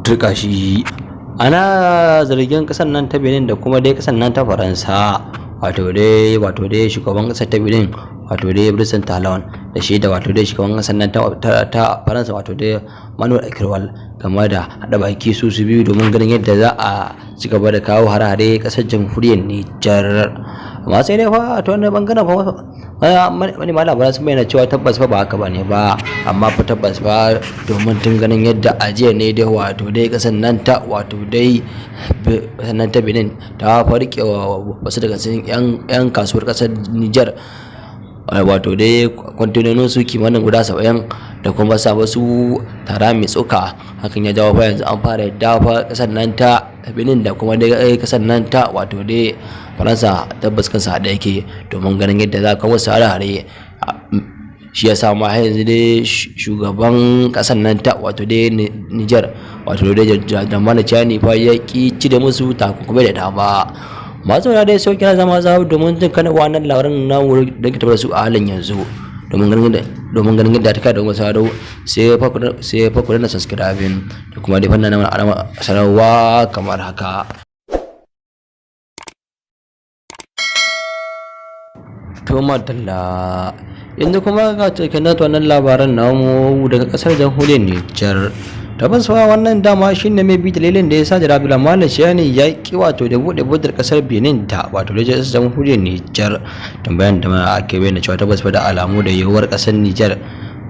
Turka shi. Ana zargin ƙasar nan ta Benin da kuma dai ƙasar nan ta Faransa, wato dai shugaban ƙasar ta Benin, wato dai Brice Talon, da shi da wato dai shugaban ƙasar nan ta Faransa, wato dai Manuel Akirwal, game da haɗa baki su su biyu domin ganin yadda za a ci gaba da kawo hare-hare ƙasar Jamhuriyar Nijar. Amma sai dai fa ta wani bangaren fa manema labaran sun bayyana cewa tabbas fa ba haka ba ne ba. Amma fa tabbas fa domin tun ganin yadda ajiya ne dai wato dai ƙasar nan ta wato dai ƙasar nan ta Benin ta farke wasu daga cikin 'yan kasuwar ƙasar Nijar, wato dai kwantenonin su kimanin guda 70, da kuma sa wasu tara mai tsoka. Hakan ya jawo fa yanzu an fara yadda fa kasar nan ta Benin da kuma dai kasar nan ta wato dai Faransa tabbas kansa haɗe yake domin ganin yadda za ka wasu hare-hare. Shi ya sa ma har yanzu dai shugaban kasar nan ta wato dai Niger, wato dai Dramani Chani, fa ya ki cire musu takunkumai da dama. Masu dai sau kira zama za domin jin kana wannan labaran na da ke tabbata su a halin yanzu, domin ganin yadda ta kai da wasu sado. Sai fa ku danna subscribing da kuma dai fanna na alama sanarwa kamar haka. To madalla, yanzu kuma ga cikin wannan labaran namu daga kasar Jamhuriyar Nijar. Tabbas fa wannan dama shine mai bi dalilin da ya sa Jarabi Malam Shani ya ki wato da bude bodar kasar Benin ta wato da Jamhuriyar Nijar. Tambayan da ake bayyana cewa tabbas fa da alamu da yiwuwar kasar Nijar,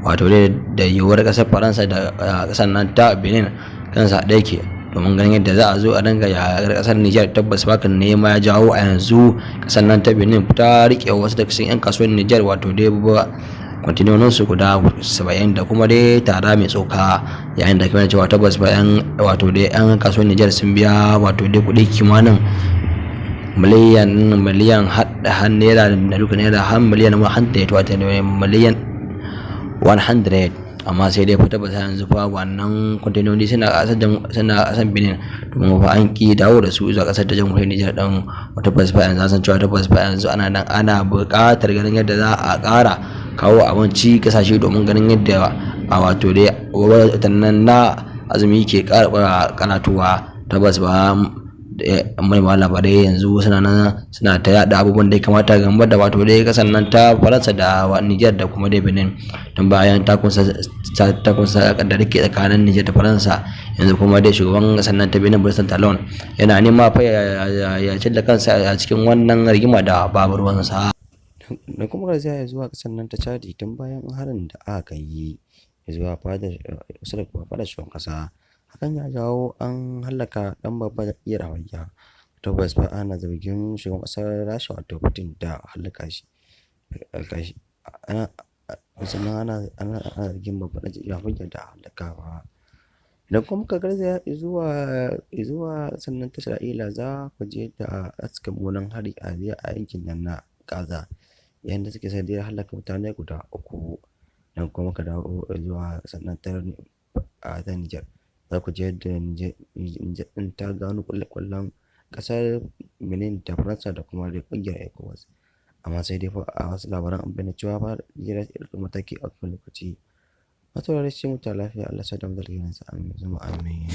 wato da yiwuwar kasar Faransa da kasar nan ta Benin kansa ɗaya ke domin ganin yadda za a zo a dinga yaƙar kasar Nijar. Tabbas hakan ne ma ya jawo a yanzu kasar nan ta Benin ta rike wasu daga cikin 'yan kasuwar Nijar, wato dai kwantinonin su guda 70, da kuma dai tara mai tsoka, yayin da kuma cewa tabbas ba yan wato dai 'yan kasuwar Nijar sun biya wato dai kuɗi kimanin miliyan miliyan har naira da duka naira har miliyan 100, wato miliyan 100. Amma sai dai fa tabbas yanzu fa wannan kwantenoni suna kasar Benin, domin fa an ki dawo da su zuwa kasar ta Jamhuriyar Nijar din. Tabbas fa yanzu san cewa tabbas fa yanzu ana nan ana buƙatar ganin yadda za a ƙara kawo abinci kasashe domin ganin yadda a wato dai watan na azumi ke ƙara karatowa. Tabbas ba manema labarai yanzu suna nan suna ta yada abubuwan da ya kamata game da wato dai kasan nan ta Faransa da Niger da kuma dai Benin, tun bayan takun sa da ke tsakanin Niger da Faransa. Yanzu kuma dai shugaban kasan nan ta Benin, Brice Talon, yana nema fa ya cilla kansa a cikin wannan rigima da babu ruwansa. Da kuma garzaya zuwa kasar nan ta Chadi, tun bayan harin da aka yi zuwa fadar kusa da fadar shugaban kasa, hakan ya jawo an hallaka dan babbar jam'iyyar hamayya. Tabbas fa ana zargin shugaban kasar Rasha, wato Putin, da hallaka shi. Sannan ana zargin babbar jam'iyyar hamayya da hallakawa. Idan kuma muka garzaya zuwa sannan ta Isra'ila, za ku je da suka mummunan hari a yankin nan na Gaza, yayin da suke sanadiyar hallaka mutane guda uku. Idan kuma muka dawo zuwa sannan ta Nijar, za ku ji yadda Nijar ɗin ta gano ƙulle-ƙullen ƙasar Benin da Faransa da kuma dai ƙungiyar ECOWAS. Amma sai dai fa a wasu labaran an bayyana cewa fa Nijar za ta ɗauki mataki a kan lokaci. Masu saurare, sai mu huta lafiya. Allah ya sada mu da alkhairinsa. Amin summa amin.